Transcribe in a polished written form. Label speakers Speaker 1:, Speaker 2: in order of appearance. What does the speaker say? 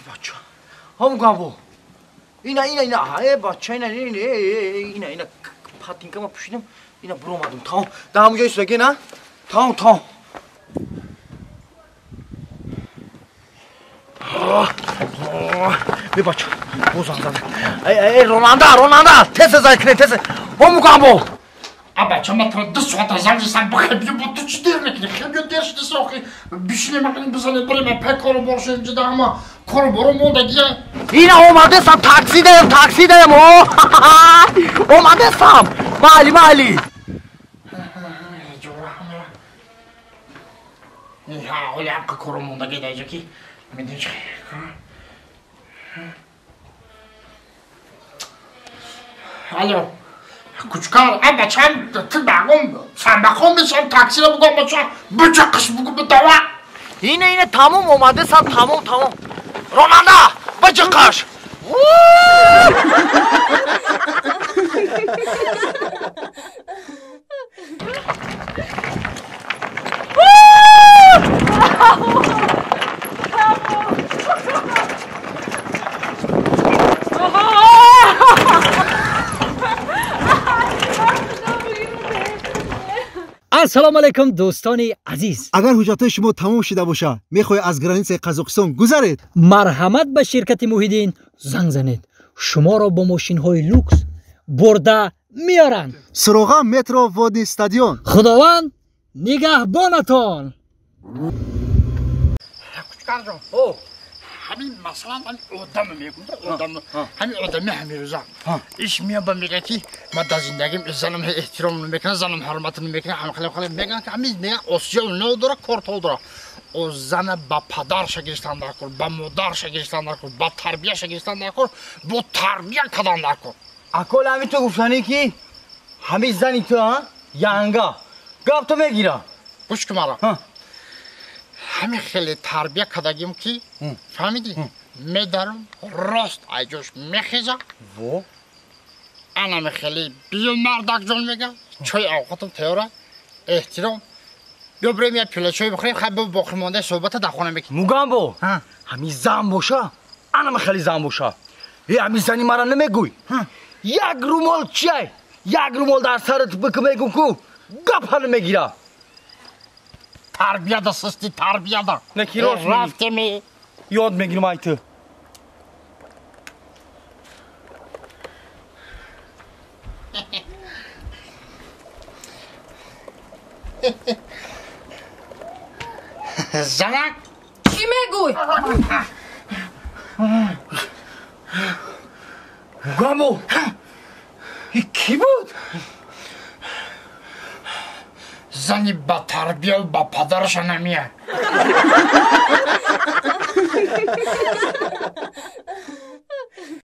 Speaker 1: Бача. Ҳам гамбо. Ина ина ина. Э бача ина ина ина ина патинкама пӯшидам. Ина буромадам. Тамом. Дар ҳамон ҷо истодаги на? Тамом, тамом. Бе бача. Боз занг зада. Эй, ронанда, ронанда, тез занг кунед, тез. Ҳам гамбо.
Speaker 2: Бача, ман туро 2 соата занг застам, бихе биё, бо ту чӣ дер мекунӣ? Хе биё, дер шуди сохи. Бишинем, ақлин бизанем, бирем, пай кору бор шудем, ҷида ҳама кору боро мондагия.
Speaker 1: Ина омадесам, такси даем, такси даем, о! Омадесам. Майли, майли.
Speaker 2: Ҳоли ҳаққи кору мондаги даҷа ки медонӣ чӣ? Алло. Кучкар, а бачам, ту багом, самбахон бишам, таксиро бугом бачам, биҷақиш бугу бидава.
Speaker 1: Ина ина тамом омадесам, тамом, тамом. Ронанда, биҷақаш.
Speaker 3: Ассалому алайкум дӯстони азиз.
Speaker 4: Агар ҳуҷҷатҳои шумо тамом шуда бошад, мехоҳед аз границаи Қазоқистон гузаред,
Speaker 3: марҳамат ба ширкати Муҳиддин занг занед. Шуморо бо мошинҳои люкс бурда меоранд.
Speaker 4: Суроға метро Водный стадион.
Speaker 3: Худованд нигаҳбонатон.
Speaker 2: Кучкарҷон, ҳамин масалан ҳамин одам мегӯм, одам, ҳамин одами ҳамирӯза иш меоба мегӯяд ки ман дар зиндагим занам эҳтиром намекунам, занам ҳурмат намекунам, ҳама хеле хеле мегӯянд ки ҳамин мегӯянд осиё надора, кортол дора. О зана ба падарша гирифтан дар кор, ба модарша гирифтан дар кор, ба тарбияша гирифтан дар кор, бо тарбия кардан дар кор.
Speaker 1: Акол ҳамин ту гуфтанӣ ки ҳамин зани ту янга гап ту мегира.
Speaker 2: Гӯш кун мара. Ҳамин хеле тарбия кардагим ки фаҳмидӣ, медарам рост айҷош мехеза.
Speaker 1: Во
Speaker 2: анаме хеле биё мардакҷон мега, чой авқотам тайёра, эҳтиром. Биё бирем як пиёла чой бихӯрем, хай боқӣ мондаи суҳбата дар хона мекунем.
Speaker 1: Мугамбо, ҳамин зан боша, анаме хеле зан боша. Э ҳамин зани мара намегӯй. Як румол чай, як румол дар сарат бикун мегӯм ку гапа намегира.
Speaker 2: Тарбияда систи, тарбияда.
Speaker 1: Не ки рост
Speaker 2: рафтеми.
Speaker 1: Ёд мегирам ай ту.
Speaker 2: Занак.
Speaker 5: Чӣ мегӯй?
Speaker 1: Гамо. Кӣ буд?
Speaker 2: Зани ба тарбия ба падарша намеяд.